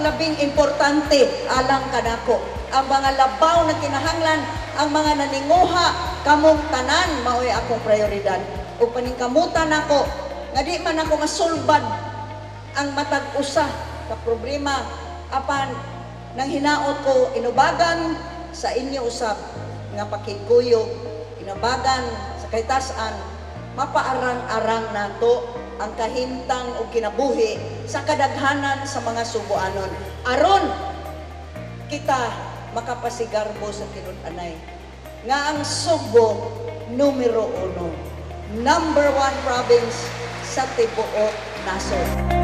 ang labing importante alang kanako. Ang mga labaw na kinahanglan, ang mga naninguha, kamong tanan mao'y akong prioridad. Ug paningkamutan nako nga di man ako masulbad ang matag usa ka problema, apan nang hinaot ko inubagan sa inyo usab nga pakigkuyog, inubagan sa kaytas-an, mapaarang-arang nato ang kahimtang ug kinabuhi sa kadaghanan sa mga Sugboanon aron kita makapasigarbo sa tinud-anay nga ang Sugbo numero uno, number one province sa tibuok nasod.